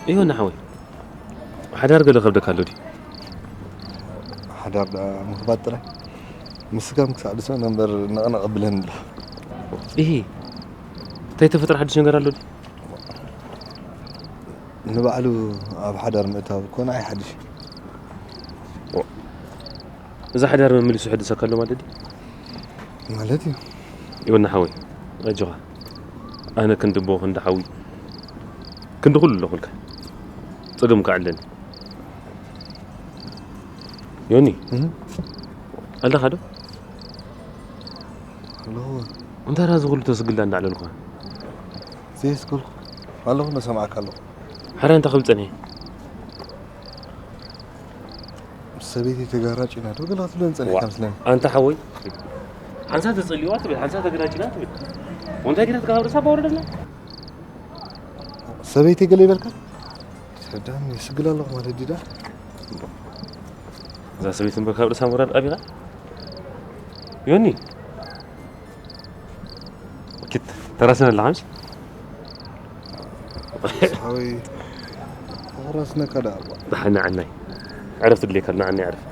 እዮ፣ ናሓወይ። ሓዳር ገለ ከብደካ ኣሎ ድዩ? ሓዳር ደኣ ምኽባጥ ጥራይ። ምስጋም ክሳዕ ድስኦ ነበር ነቕነቕ ብለን ብላ። እሂ፣ እንታይ ተፈጥረ ሓድሽ ነገር ኣሎ ድዩ? ንባዕሉ ኣብ ሓዳር ምእታው እኮ ንዓይ ሓድሽ። እዚ ሓዳር መመሊሱ ሕድሰካ ኣሎ ማለት ድዩ? ማለት እዩ። ይወና ሓወይ፣ ኣጆኻ። ኣነ ክንዲ ቦ፣ ክንዲ ሓዊ፣ ክንዲ ኩሉ ኣለኹልካ። ጸገም ከዓለኒ። ዮኒ፣ ኣለኻ ዶ? ኣለኹ። እንታይ ራ ዝኹሉ ተስግላ እንዳዕለልኳ? ዘየስከልኩ ኣለኹ፣ ነሰምዓካ ኣለኹ። ሓራ እንታይ ክብል ጸኒሐ? ምስ ሰበይቲ ተጋራጭ ኢና ዶ ገለ ክትብለን ጸኒሕካ መስለኒ። ኣንታ ሓወይ፣ ሓንሳ ተጸልዋ ትብል፣ ሓንሳ ተገራጭና ትብል። ወንታይ ግራት ካብ ርእሳ ባወረደና? ሰበይቲ ገለ ይበልካ? ሰዳም ይስግል ኣለኹ ማለት ዲዳ። እዛ ሰበይቲ እምበር ካብ ርእሳ ምውራድ ኣቢኻ? ዮኒ፣ ኪት ተራስነ ኣለኻ ምሽ? ሓወይ ተራስነካ ደኣ። ደሓን ንዓናይ ዕረፍቲ ድሌካ፣ ንዓናይ ዕረፍቲ።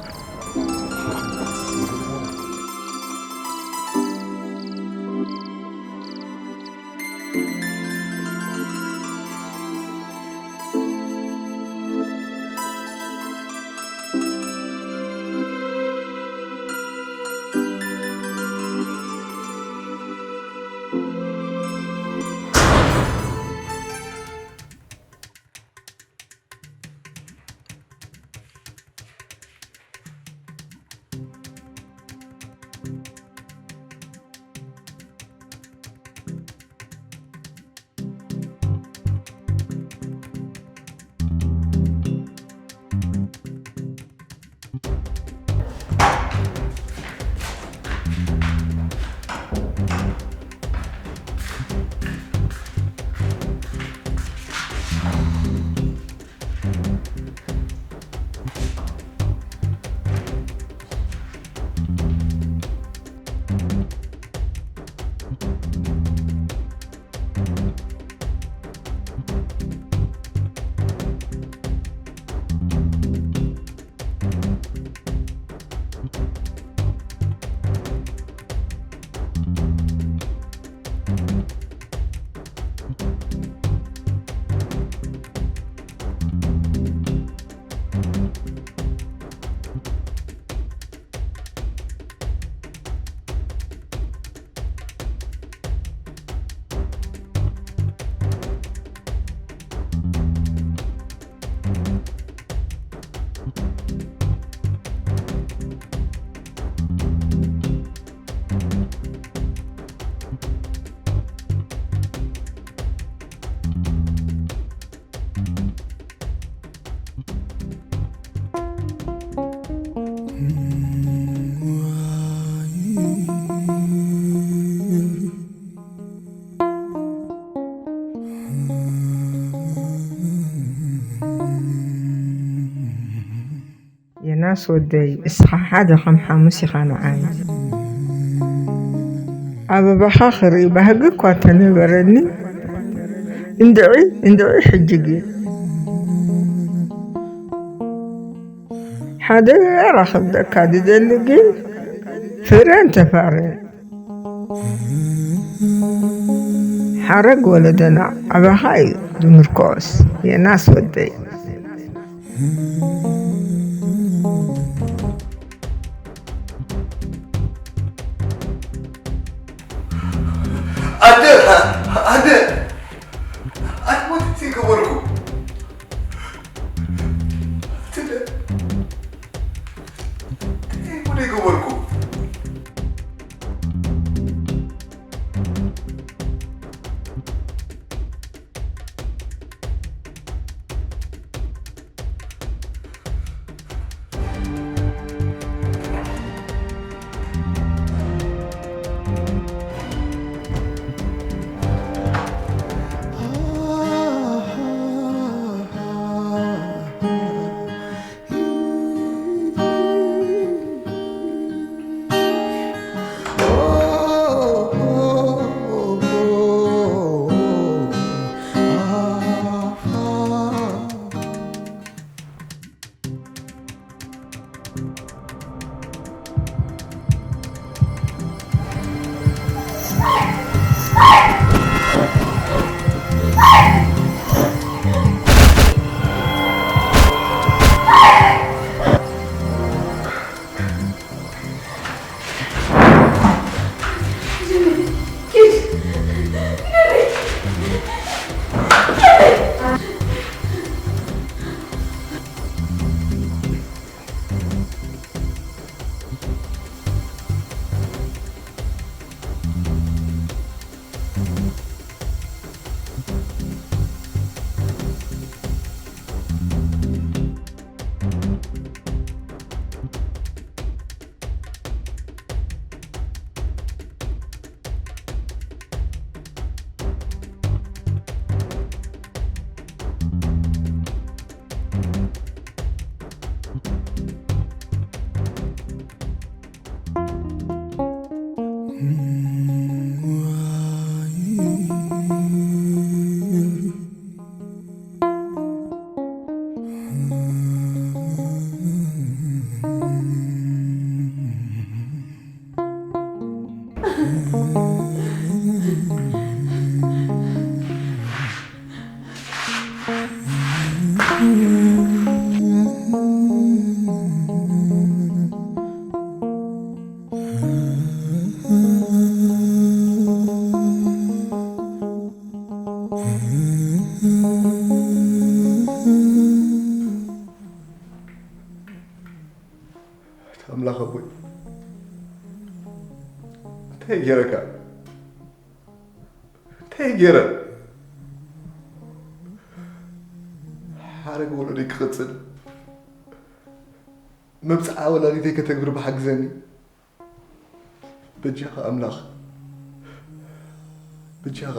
የናስ ወደይ፣ እስኻ ሓደ ከም ሓሙስ ኢኻ ንዓይ። ኣበባኻ ክርኢ ባህጊ እኳ ተነበረኒ፣ እንድዒ እንድዒ ሕጂ ግን ሓደራ ክብለካ ዝደሊ ግን ፍረ እንተፋረ ሓረግ ወለደና ኣባኻ እዩ ዝምርኮስ። የናስ ወደይ። ኣደ ኣደ ኣትሞት ዘይገበርኩ ትደ እንታይ እኮ ዘይገበርኩ። ኣምላኽ ኣቦይ፣ እንታይ ገይረካ? እንታይ ገይረ? ሓረግ ወለዶይ ክቕጽል፣ መብጽዓ ወላዲተይ ከተግብር ብሓግዘኒ። በጃኻ ኣምላኽ፣ በጃኻ።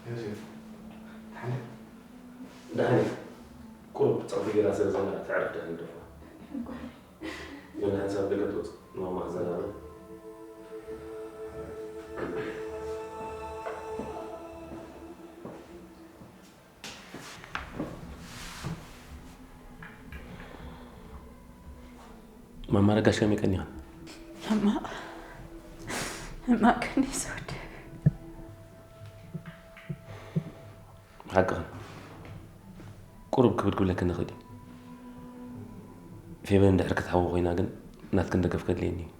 ዮሴፍ፣ ደሓን ዲኻ? ደሓን እየ። ቁሩብ ጸቕጢ ገይራ ስለ ዘላ ትዕርፍ ደሓን ደፋ። ግን ሓንሳብ ደገ ትወጽእ፣ ንማማ ክዘራረብ። ማማ ረጋሽ ከመይ ቀኒኻ? ሕማቕ፣ ሕማቕ ከመይ ዝወድብ። ሓቅኽን። ቁሩብ ክብድ ክብለክን ንኽእል እዩ። ፌበን እንድሕር ክትሕዊ ኮይና ግን ናትክን ደገፍ ከድልየኒ እዩ።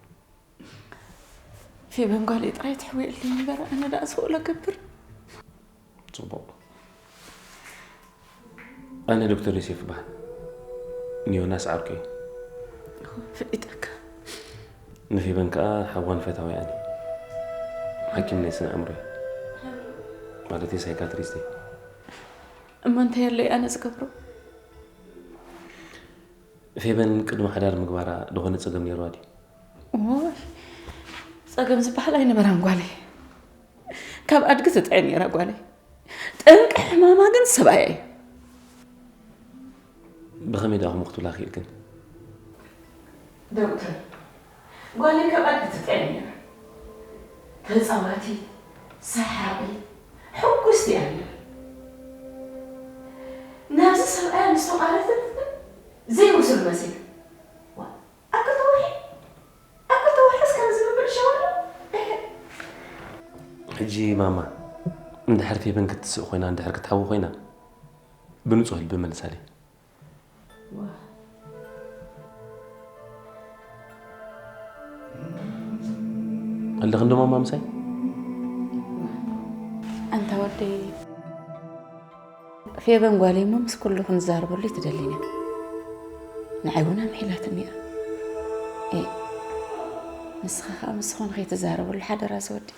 ፌበን ጓለይ ጥራይ ትሕውየለይ እምበር ኣነ ደኣ ዝኽእሎ ገብር። ጽቡቕ። ኣነ ዶክተር ዮሴፍ እበሃል። ንዮናስ ዓርኩ እየ። እኹ፣ ፈሊጠካ። ንፌበን ከኣ ሓዋን ፈታዊኣን እየ። ሓኪም ናይ ስነ ኣእምሮ እየ። ማለተይ ሳይካትሪስት እየ። እሞ እንታይ ኣለይ ኣነ ዝገብሮ? ፌበን ቅድሚ ሓዳር ምግባራ ዝኾነ ጸገም ነይርዋ ድዩ? ኦይ፣ ጸገም ዝበሃል ኣይነበራን ጓለይ። ካብ ኣድጊ ትጥዕም ነይራ ጓለይ። ጠንቂ ሕማማ ግን ሰብኣያ እዩ። ብኸመይ ደኣ ከምኡ ክትብላ ክኢልክን? ዶክተር፣ ጓለይ ካብ ኣድጊ ትጥዕም ነይራ። ተጻዋቲት፣ ሰሓቒት፣ ሕጉስቲ እያ ነይራ። ናብዚ ሰብኣያ ምስ ተቓረበት ግን ዘይውስን መሲሉ። ዋ፣ ኣብ ክልተ ወርሒ፣ ኣብ ክልተ ወርሒ እስከ ዝብል ሸወደ ድሕር። ሕጂ ማማ፣ እንድሕር ፌበን ክትስእ ኮይና፣ እንድሕር ክትሓዊ ኮይና፣ ብንጹህ ልቢ መልሳለይ። ዋ። ኣለኽን ዶ ማማ ምሳይ? ኣንታ ወደይ፣ ፌበን ጓለይ እሞ ምስ ኩሉ ክንዛረበሉ ኣይትደልን እያ። ንዓይ እውን ኣምሒላትኒ እያ። ኤ፣ ንስኻ ኸኣ ምስ ዝኾነ ከይትዛረበሉ ሓደራ ዝወዲ።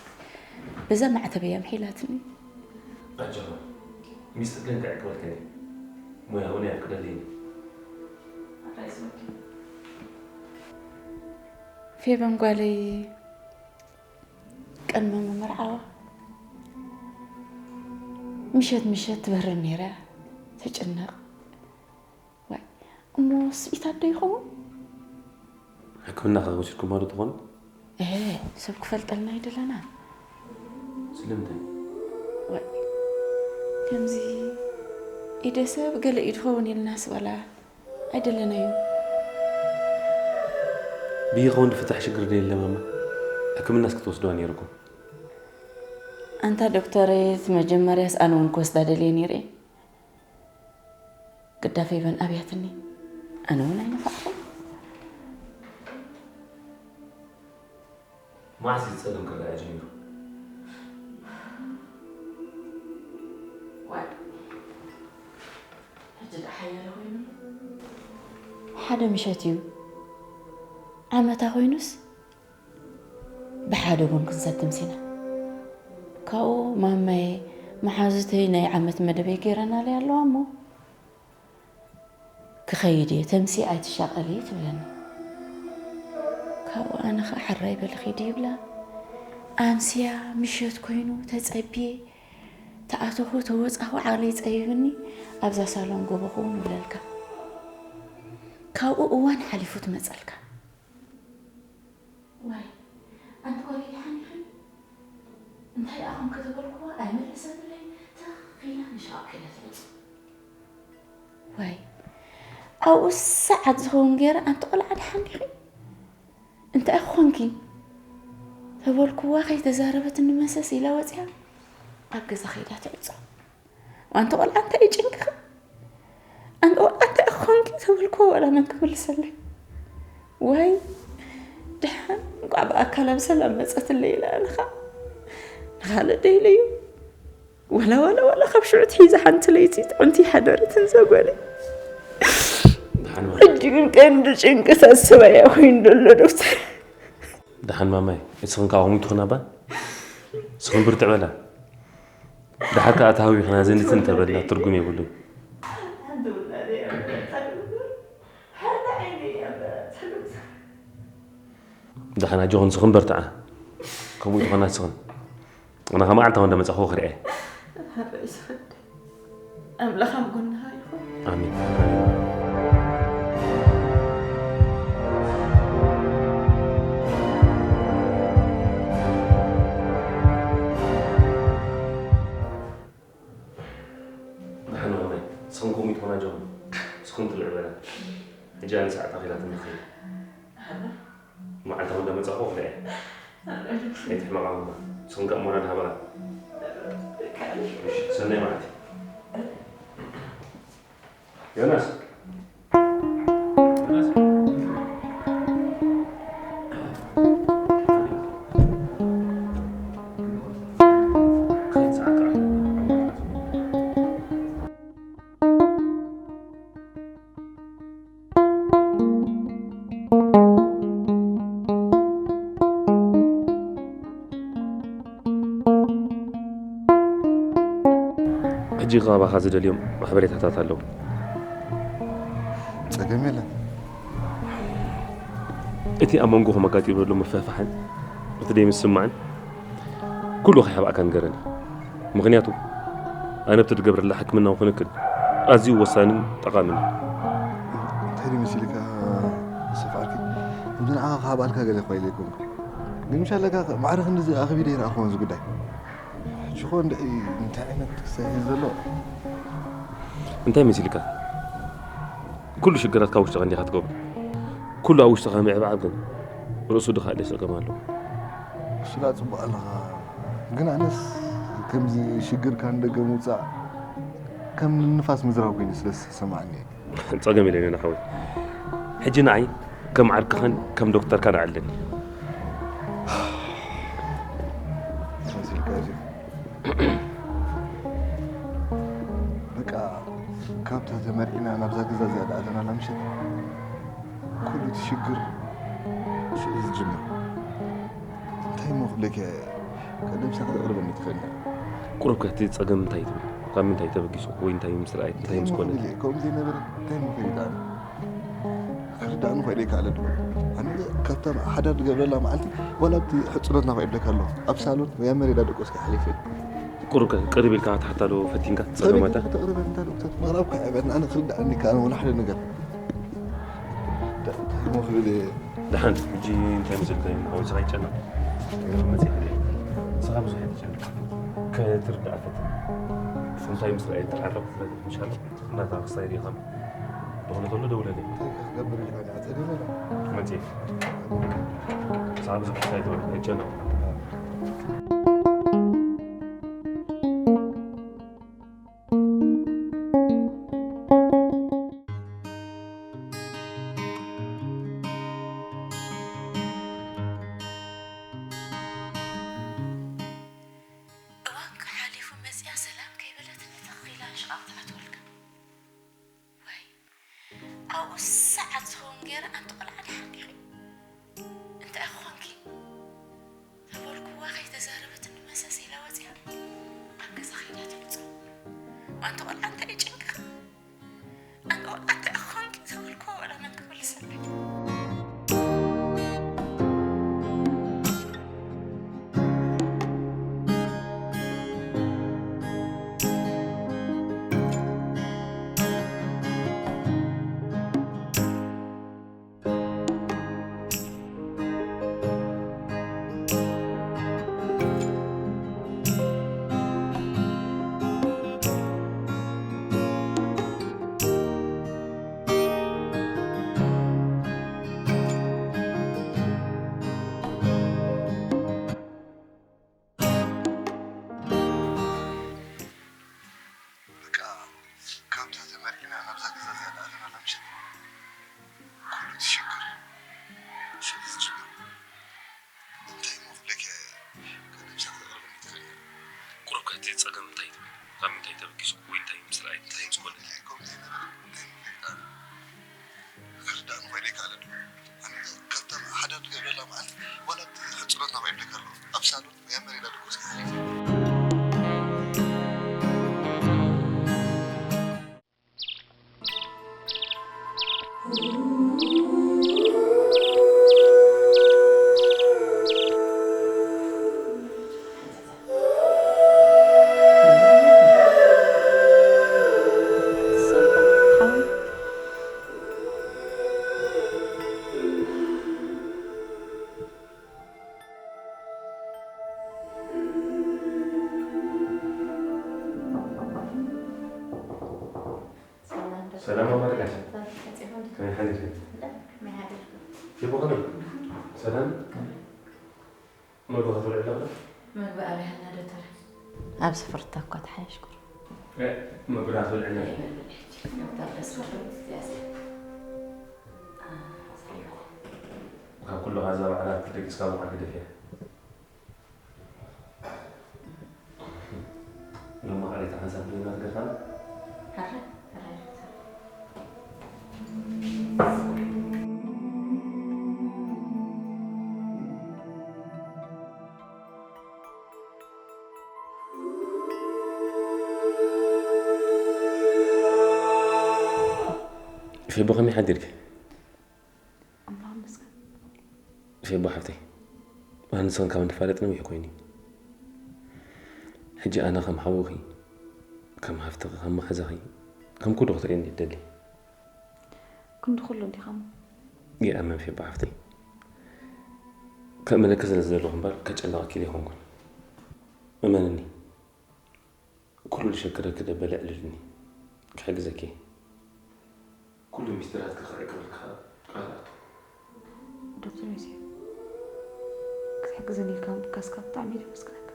በዛ ማዕተብ እያ ኣምሒላትኒ። ኣጆኻ፣ ሚስጥር ግን ከዕቅበልከን እየ። ሞያ እውን የፍቅደልኝ። ፌበን ጓለይ ቅድሚ ምምርዓዋ ምሸት ምሸት ትበርር ነይራ፣ ትጭነቕ። ዋይ፣ እሞ ስኢታት ዶ ይኸውን? ሕክምና ከ ወሲድኩማ ዶ ትኾኑ? እህ፣ ሰብ ክፈልጠልና ኣይደለና። ስለምንታይ? ዋይ፣ ከምዚ ኢደ ሰብ ገለ ኢዱ ኸውን ኢልና ስባላ ኣይደለናዮ። ብይኸውን ዝፍታሕ ሽግር ዶ የለ ማማ? ሕክምናስ ክትወስድዋ ነይርኩም። ኣንታ ዶክተሬት፣ መጀመርያስ ኣነ እውን ክወስዳ ደልየ ነይረ። ግዳ ፌበን ኣብያትኒ፣ ኣነ እውን ኣይነፋዕኹን። መዓስ እዩ ጸገም ክረኣ ጀሚሩ? ዋይ፣ ሕጂ ደኣ ሓያለ ኮይኑ። ሓደ ምሸት እዩ። ዓመታ ኮይኑስ ብሓደ ቡን ክንሰቲ ምሲና። ካብኡ ማማየ፣ መሓዙተይ ናይ ዓመት መደበይ ገይረናለይ ኣለዋ እሞ፣ ክኸይድ እየ፣ ተምሲ ኣይትሻቐሊ ትብለኒ። ካብኡ ኣነ ኸዓ ሕራይ በሊ ኺዲ ይብላ። ኣምስያ ምሸት ኮይኑ ተጸብየ፣ ተኣተኹ ተወጻኹ ዓቕለይ ጸቢብኒ፣ ኣብዛ ሳሎን ጎቦ ኹውን ይብለልካ። ካብኡ እዋን ሓሊፉ ትመጸልካ። ዋይ፣ ኣንቲ ጓለይ ደሓን ኢኺ? እንታይ ደኣ ኾንኪ ተበልኩዋ ኣይመለሰትለይ፣ ትኽ ኢላ ንሸቓቕ ከይዳ ትመጽእ። ዋይ፣ ኣብኡ ሰዓት ዝኸውን ገይረ፣ ኣንቲ ቆልዓ ደሓን ዲኺ? እንታይ ኾንኪ? ተበልኩዋ ከይተዛረበትኒ መሰስ ኢላ ወጺኣ ኣብ ገዛ ከይዳ ትዕጾ። ኣንቲ ቆልዓ እንታይ እዩ ጭንቅኺ? ኣንቲ ቆልዓ እንታይ ኾንኪ ተበልኩዋ ዋላ መን ክምልሰለይ? ዋይ፣ ደሓን እንቋዕ ብኣካላ ብሰላም መጸትለይ ኢለ ኣነ ኸኣ ንኻልእ ደይለዩ። ዋላ፣ ዋላ፣ ዋላ ካብ ሽዑ ትሒዛ ሓንቲ ለይቲ ጥዕምቲ ሓደረትን እዛ ጓለይ። ደሓን ማለት ሕጂ ግን ቀንዲ ጭንቅታት ሰብኣያ ኮይኑ ዘሎ ዶክተር። ደሓን ማማይ፣ እስኽን ከኣ ከምኡ ትኹና እባ። እስኽን ብርትዕ በላ። ደሓር ከኣ ተሃዊኽና ዘንትን ተበልና ትርጉም የብሉን። ደሓን ኣጆኽን እስኽን በርትዓ። ከምኡ ትኾና እስኽን። ኣነ ከኣ መዓልታዊ እንዳመጻኹ ክሪኤ። ሓራይ ዝፈደ ኣምላኽ ኣብ ጎንኻ ይኹን። ኣሜን። ደሓን ማማይ፣ ንስኽን ከምኡ ትኾና ጆን፣ ንስኽን ትልዕ በላ። ሕጂ ኣነ ሰዓት ኣኺላትኒ ክኸይድ። መዓልታዊ እንዳመጻኹ ክሪኤ። ኣይትሕመቓ እማ። ንስኽን ከኣ ሞራል ሃባ። እሺ፣ ሰናይ መዓልቲ። ዮናስ። ሕጂ ካባኻ ዝደልዮም ሓበሬታታት ኣለዉ። ጸገም የለን። እቲ ኣብ መንጎኹም ኣጋጢሙ ዘሎ ምፍሕፋሕን እቲ ደይምስምማዕን ኩሉ ከይሓብኣካ ንገረኒ። ምኽንያቱ ኣነ ኣብቲ ትገብረላ ሕክምናዊ ክንክን ኣዝዩ ወሳንን ጠቓምን እዩ። እንታይ ድዩ መሲልካ ኣሰፍ ዓርኪ? ከምዚ ንዓኻ ክሃብኣልካ ገለ እኳ ኢለ ኣይኮንኩን። ግን ምሽ ኣለካ ማዕረ ክንድዚ ኣኽቢደ ኣይረኣኹዎን እዚ ጉዳይ። ሕጂ ኾ እንድዒ እንታይ ዓይነት ክሳይ እዩ ዘሎ? እንታይ መሲልካ? ኩሉ ሽግራትካ ውሽጥኻ እንዲኻ ትገብሮ። ኩሉ ኣብ ውሽጥኻ ምዕብዓብ ግን ርእሱ ድኻ ኣለ ጸገም ኣለዎ። እሱ ደኣ ጽቡቕ ኣለኻ። ግን ኣነስ ከምዚ ሽግርካ ንደገ ምውጻእ ከም ንፋስ ምዝራብ ኮይኑ ስለ ዝሰማዓኒ እዩ። ጸገም የለን ሓወይ። ሕጂ ንዓይ ከም ዓርክኻን ከም ዶክተርካን ኣለኒ። መሲልካ እዩ። በቃ ካብታ ተመርዒና ናብዛ ገዛ እዚኣ ደኣ ኣተናላ ምሸት ኩሉ እቲ ሽግር ሽዑ ዝጅምር። እንታይ እሞ ክብለካ እየ? ቀደምሳ ከተቕርበኒ ትኽእል ኢኻ። ቁሩብ ከ እቲ ጸገም እንታይ ትብል? ካብ ምንታይ ተበጊሱ ወይ እንታይ ምስ ረኣየት እንታይ ምስ ኮነት? ከምኡ ዘይነበረ እንታይ እሞ ፈሊጣ ኣነ? ክርዳእኒ ኾይደ ይከኣለ ዶ? ኣነ ካብታ ሓዳር ዝገብረላ መዓልቲ ዋላ ኣብቲ ሕጽኖትና ኾይደ ኣለካ ኣለኹ። ኣብ ሳሎን ወይ ኣብ መሬዳ ደቆስካ ሓሊፈ። ቁሩብ ከ ቅርብ ኢልካ ክትሓታ ዶ ፈቲንካ? ጸገማታ? ተቕርበ እንታ ዶክተር፣ ምቕራብ እኮ ኣይዕበን። ኣነ ክርዳእኒ ይከኣል እውን ሓደ ነገር። እንታይ እሞ ክብል እየ? ደሓን፣ ሕጂ እንታይ መሲልካ እዩ? ሓወይ፣ ስኻ ይጨነቕ። መጺእ ክብል። ስኻ ብዙሕ ኣይትጨነቕ። ክትርዳእ ፈትን። እንታይ ምስ ረኣየት ተቐረብ ክትነግር ምሻሎ? እናታ ክስታይ ዲኻ? ዝኾነ ተሎ ደውለለይ። እንታይ ክገብር ኢልካ ዲኻ? ጸገም የለን። መጺእ። ስኻ ብዙሕ ኣይትበል፣ ኣይጨነቕ። እዋን ሓሊፉ መጺኣ ሰላም ከይበለትኒ ተኺላ ሽቓቕ ትኣትወልካ። ወይ ኣብኡ ሰዓት ዝኸውን ገይረ ኣንቲ ቆልዓ ደሓን ዲኺ? እንታይ ኮንኪ? ዝበልኩዋ ከይተዛረበትኒ መሰስ ኢላ ወጺኣ ኣብ ገዛ ከይዳ ትምጻ። ኣንቲ ቆልዓ እንታይ እዩ ጭንቅኻ? ኣንቲ ቆልዓ እንታይ ኮንኪ? ዝበልኩዋ ዋላ መን ክምልሰለይ? በቃ ካብታ ተመርዒና ናብዛ ገዛ እዚኣ ደኣ ተመላምሸት ኩሉ እቲ ሽግር ሽዑ ዝጅምር። እንታይ እሞ ክብለኪ እየ? ቀደም ሳዕ ክተቕርበኒ ትኽእል ኢኻ። ቁሩብ ከ እቲ ጸገም እንታይ ትብል? ካብ ምንታይ ተበጊሱ ወይ እንታይ ምስ ረኣየት እንታይ ምስ ኮነ? ከምኡ ዘይነበረ እንታይ ምፍሊጥ ኣነ? ክርዳእኒ ኮይነ ኣይከኣለን። ኣነ ካብታ ሓዳር ዝገብረላ መዓልቲ ዋላ እቲ ሕጽኖትና ኮይነ ኣለኹ። ኣብ ሳሎን ወይ ኣብ መሬዳ ደቆስካ ሓሊፈ። ሰላም። ሰላም ኣማርካሽ። ሰላም፣ መጺኹም ዲኹም? ከመይ ሓዲርኪ? ከመይ ሓዲርኩም? ይቦ ከመይ? ሰላም? መግቢ ክትበልዒ ኣለኹ። መግቢ ኣብያና ዶ ተረፍ? ኣብ ስፍርታ እኳ ተሓየሽ ቁሩብ። እ፣ መግቢ ዳ ክትበልዒ ኣለኺ? እየ፣ መግቢ ሕጂ። መግቢ ኣብ ደስ ክብል፣ ያስ። አ፣ ሰላም። ካብ ኩሉ ኻዛ በዓላት ደቂስካ ምዃን ግደፍያ። ሎሚ ማዕሪታ ሓንሳብ ዶ እናትገርፋና? ሕራይ፣ ሕራይ ዶክተር። ፌቦ ከመይ ሓዲርኪ? ኣምላኽ ይመስገን። ፌቦ ሓፍተይ፣ ኣነ ንስኽን ካብ እንፋለጥ ነዊሕ ኮይኑ እዩ። ሕጂ ኣነ ከም ሓውኺ፣ ከም ሃፍትኺ፣ ከም መሓዛኺ፣ ከም ኩሉ ክትርእየኒ ይደሊ። ክንዲ ኩሉ እንዲኻ እሞ። ይኣመን ፌቦ ሓፍተይ። ከእምነኪ ስለ ዝደለኹ እምበር ከጨንቐኪ ዘይኮንኩን። እመንኒ። ኩሉ ዝሸግረኪ ደበለ ኣዕልልኒ። ክሕግዘኪ። ኩሉ ሚስጥራትኪ ክዕቅበልኪ ኸኣ ቃል ኣቱ። ዶክተር ዮሴፍ፣ ክትሕግዘኒ ኢልካ ምብጋስካ ብጣዕሚ እየ ዘመስግነካ።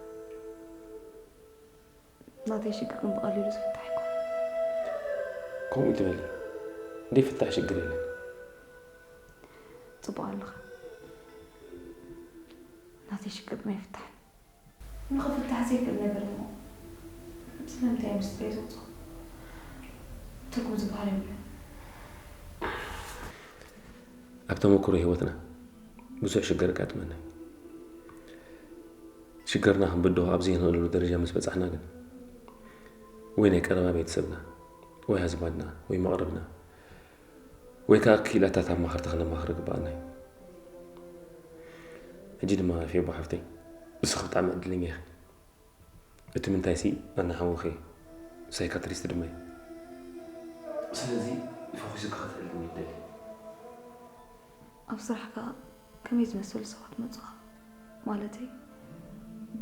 ናተይ ሽግር ግን ብቐሊሉ ዝፍታሕ ኣይኮነን። ከምኡ ትበሊ። ዘይፍታሕ ሽግር የለን። ጽቡቕ ኣለኻ። ናተይ ሽግር ግን ኣይፍታሕን። ንኽፍታሕ ዘይክእል ነገር እሞ ስለምንታይ ምስጢረይ ተውጽኦ? ትርጉም ዝበሃል የብሉን። ኣብ ተመክሮ ህይወትና ብዙሕ ሽግር የጋጥመና እዩ። ሽግርና ክንብድሆ ኣብ ዘይንኽእለሉ ደረጃ ምስ በጻሕና ግን ወይ ናይ ቀረባ ቤተሰብና ወይ ኣዝማድና ወይ መቕርብና ወይ ከዓ ክኢላታት ኣማኸርቲ ክነማኽር ይግበኣና እዩ። ሕጂ ድማ ፌቦ ሓፍተይ፣ ንስኺ ብጣዕሚ ዕድለኛ ኢኺ። እቲ ምንታይሲ ኣነ ሓውኺ እየ፣ ሳይካትሪስት ድማ እየ። ስለዚ ፈኺስኪ ከተዕልልኒ ይደሊ። ኣብ ስራሕካ ከመይ ዝመሰሉ ሰባት መጹኻ? ማለተይ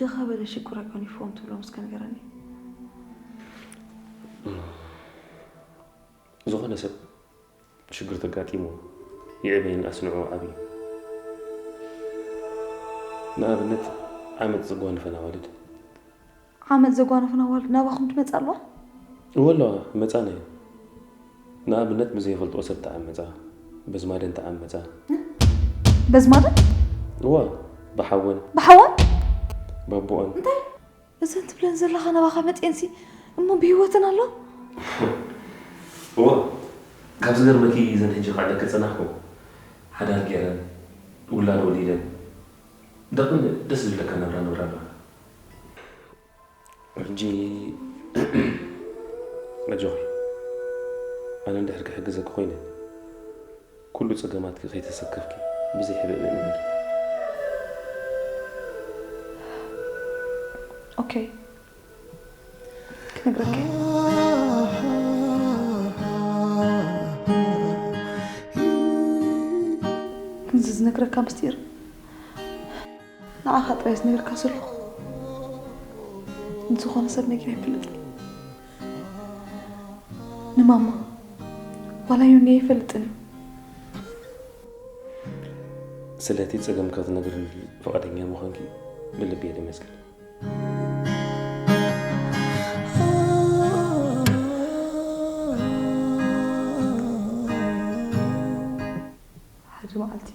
ድኻ በለ ሽጉር ኣይኮን ይፈውን ትብሎም እስከ ንገረኒ። ዝኾነ ሰብ ሽግር ተጋጢሙ ይዕበይን ኣስንዑ ዓብዩ። ንኣብነት ዓመፅ ዘጓንፈን ኣዋልድ። ዓመፅ ዘጓነፈን ኣዋልድ ናባኹም ትመፃ ኣለዋ? እወ ኣለዋ፣ ይመፃና እየን። ንኣብነት ብዘይፈልጥኦ ሰብ ተዓመፃ፣ በዝማደን ተዓመፃ። በዝማደን? እወ፣ ብሓወን ብሓወን? ባቦኦን። እንታይ? እዘን ትብለን ዘለኻ ናባኻ መፅኤንሲ እሞ ብህይወትን ኣሎ? እወ፣ ካብ ዝገርመኪ እዘን ሕጂ ክዕለኪ ዝፀናሕኩ ሓዳር ገይረን ውላድ ወሊደን ደቕን ደስ ዝብለካ ናብራ ነብራ ኣለዋ። ሕጂ ኣጆኺ፣ ኣነ እንድሕር ክሕግዘኪ ኮይነ ኩሉ ፀገማትኪ ከይተሰከፍኪ ብዘይ ሕብእ ንበሪ። ኦኬ፣ ክነግረካ እየ። ክንዚ ዝነግረካ ምስጢር ንዓኻ ጥራይ ዝነግርካ ዘለኹ፣ ንዝኾነ ሰብ ነጊረ ኣይፈልጥን። ንማማ ዋላ ዮኒ ኣይፈልጥን እዩ። ስለቲ ጸገምካ ክትነግርኒ ፍቓደኛ ምዃንኪ ብልቢ እየ ዘመስግን። ሓደ መዓልቲ